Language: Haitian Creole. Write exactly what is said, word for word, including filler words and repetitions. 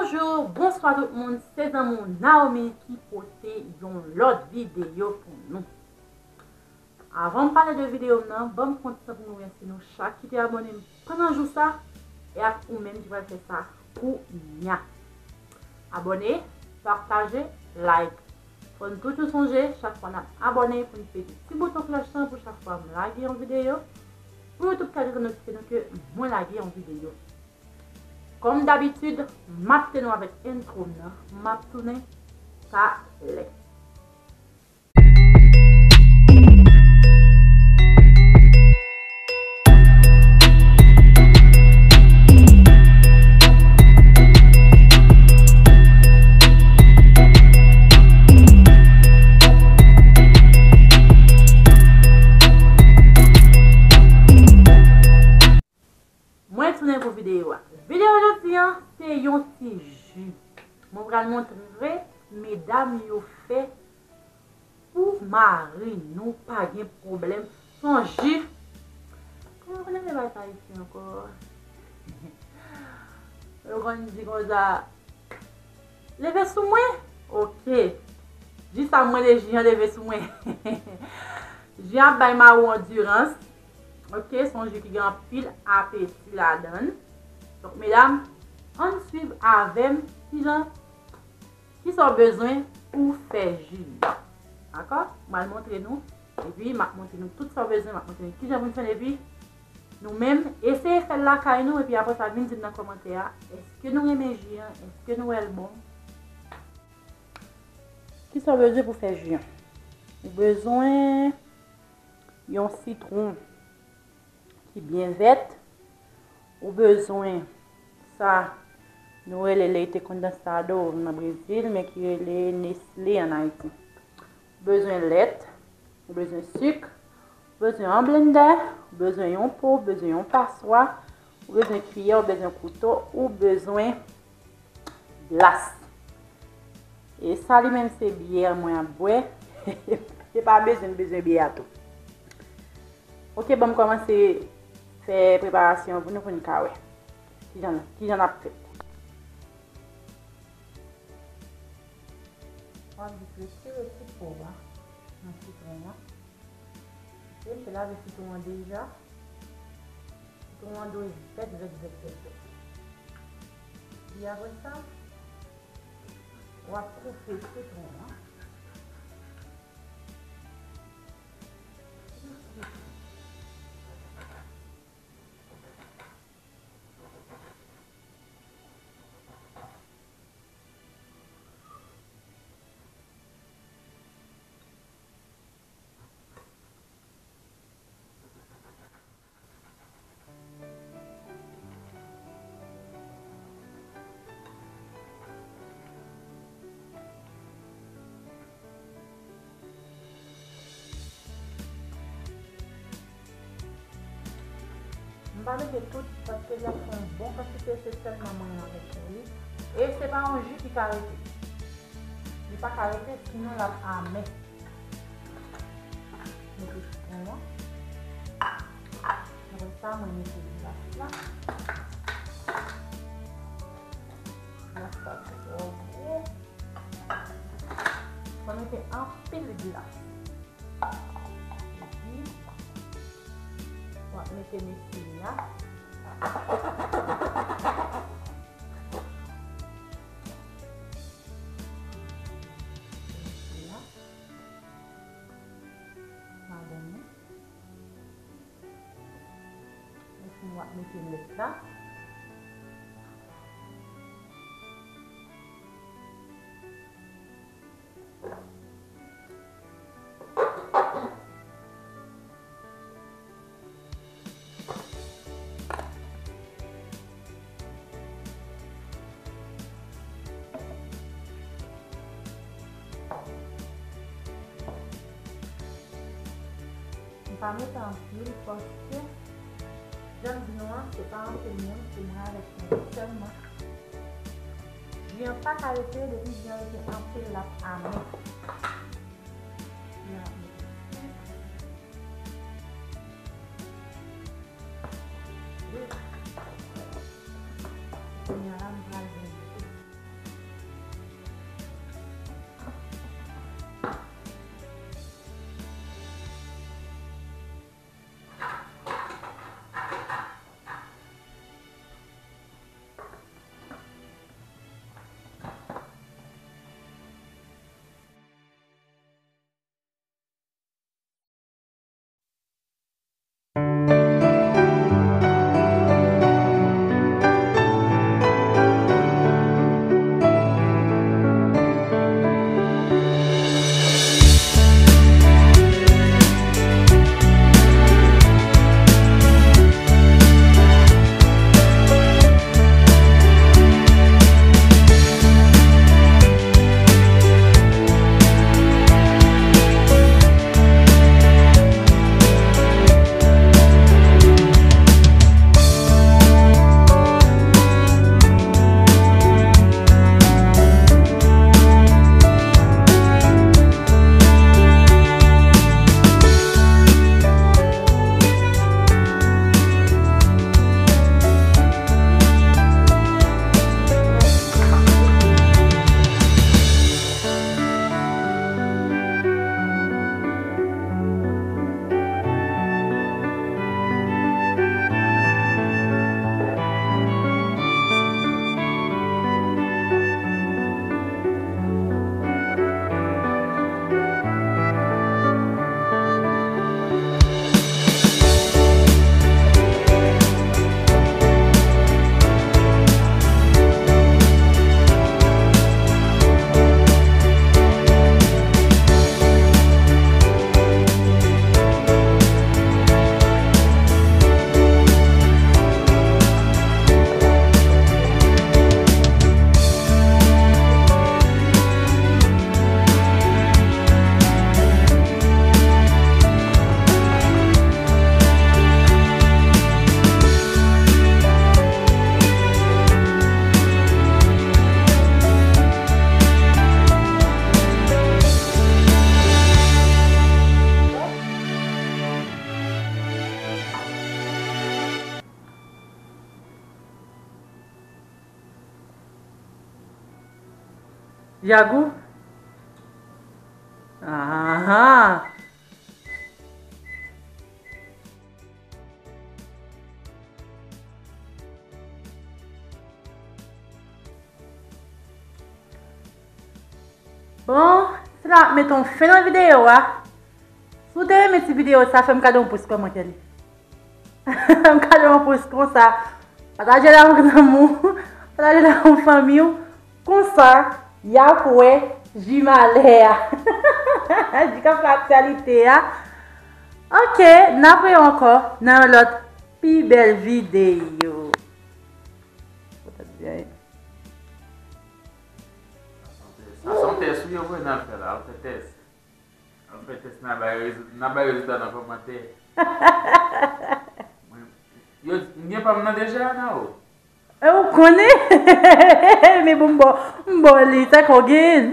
Bonjou, bonswa tout moun, se zanmi w Naomi ki pote yon lòt videyo pou nou. Avan m pale de videyo m nan, ban m pran ti tan pou m remèsye nou chak ki te abòne m pandan jou sa, e ak ou menm ki pral fè sa kounya. Abòne, pataje, like. Fò n toujou sonje, chak fwa n ap abòne, pou n pete ti bouton klòch lan pou chak fwa m lage yon videyo, pou YouTube ka gentan notifye nou ke mwen lage yon videyo. Kòm dabitid, m ap kite nou avèk entwo m nan, m ap tounen talè. Mwen tounen pou videyo a. Videyo jodi a, se yon ti ji. Mwen pral montre medam yo fè pou mari nou pa gen pwoblèm. Se yon ji. Kòman yo konn rele bagay sa isi ankò? Yo konn di konsa, leve sou mwen? Oke. Ji sa mwen de ji an leve sou mwen. Ji an ap bay mari w andirans. Oke, se yon ji ki gen anpil apeti ladan l. Donk, medam, ann swiv avè m kijan, kisa w bezwen pou fè ji an. Dakò? Mwen al montre nou. Epi, m ap montre nou tout sa w bezwen. M ap montre nou kijan pou n fè l. Epi, nou menm, eseye fè l lakay nou. Epi, apre sa, vin di m nan kòmantè a, èske nou renmen ji an? Èske nou wè l bon? Kisa w bezwen pou fè ji an? Ou bezwen yon sitwon ki byen vèt. Ou bezwen sa nou rele leite condensado nan Brezil, men ki rele Nestlé ann Ayiti. Ou bezwen lèt, ou bezwen sik, ou bezwen yon blendè, ou bezwen yon po, ou bezwen yon paswa, ou bezwen kiyè, ou bezwen kouto, ou bezwen glas. E sa li menm se byè mwen ap bwè. Se pa bezwen, m bezwen byè a tou. Oke, ban m kòmanse fè preparasyon pou nou, pou n ka wè kijan, kijan n ap fè. W ap jis retire ti po a nan sitwon an. E m te lave sitwon an deja. Sitwon an dwe vèt, vèt, vèt, vèt, vèt. Epi apre sa, w ap koupe sitwon an. M pa mete tout, paske l ap fè yon bon kantite, se sèlman mwen avèk ou li. E se pa yon ji ki ka rete. Li pa ka rete, sinon l ap amè. Mete sitwon an. Apre sa, mwen mete glas la. Glas la twò gwo. Mwen mete anpil glas. Epi, w ap mete Nestlé a. Nestlé a. Ladan l. Epi w ap mete lèt la. M pa mete anpil paske, jan m di nou an, se pa anpil moun, se mwen avèk nou sèlman. Ji an pa ka rete, depi ji an rete anpil, l ap amè. Ji an ap mete sik. Wi. Kounye a la, m pral mete Jagou? Ahan. Bon, se la m ap met yon fen nan videyo a. Si w te renmen ti videyo sa, fè m kado yon pous kòmantè li. Fè m kado yon pous konsa. Pataje l ak yon granmou. Pataje l ak yon fanmi w. Konsa, y ap wè ji malè a. Ji k ap fè aktyalite a. Ok, n ap wè yo ankò nan yon lòt pi bèl videyo. Sa se yon tès wi yo vre nan fè la, yo fè tès. An fè tès, n a bay rezil-, n a bay rezilta nan kòmantè. Mwen, yo, m gen pa m nan deja, nan o. E ou konnen? Men bon, m bò, m bò li, sa k ou gen.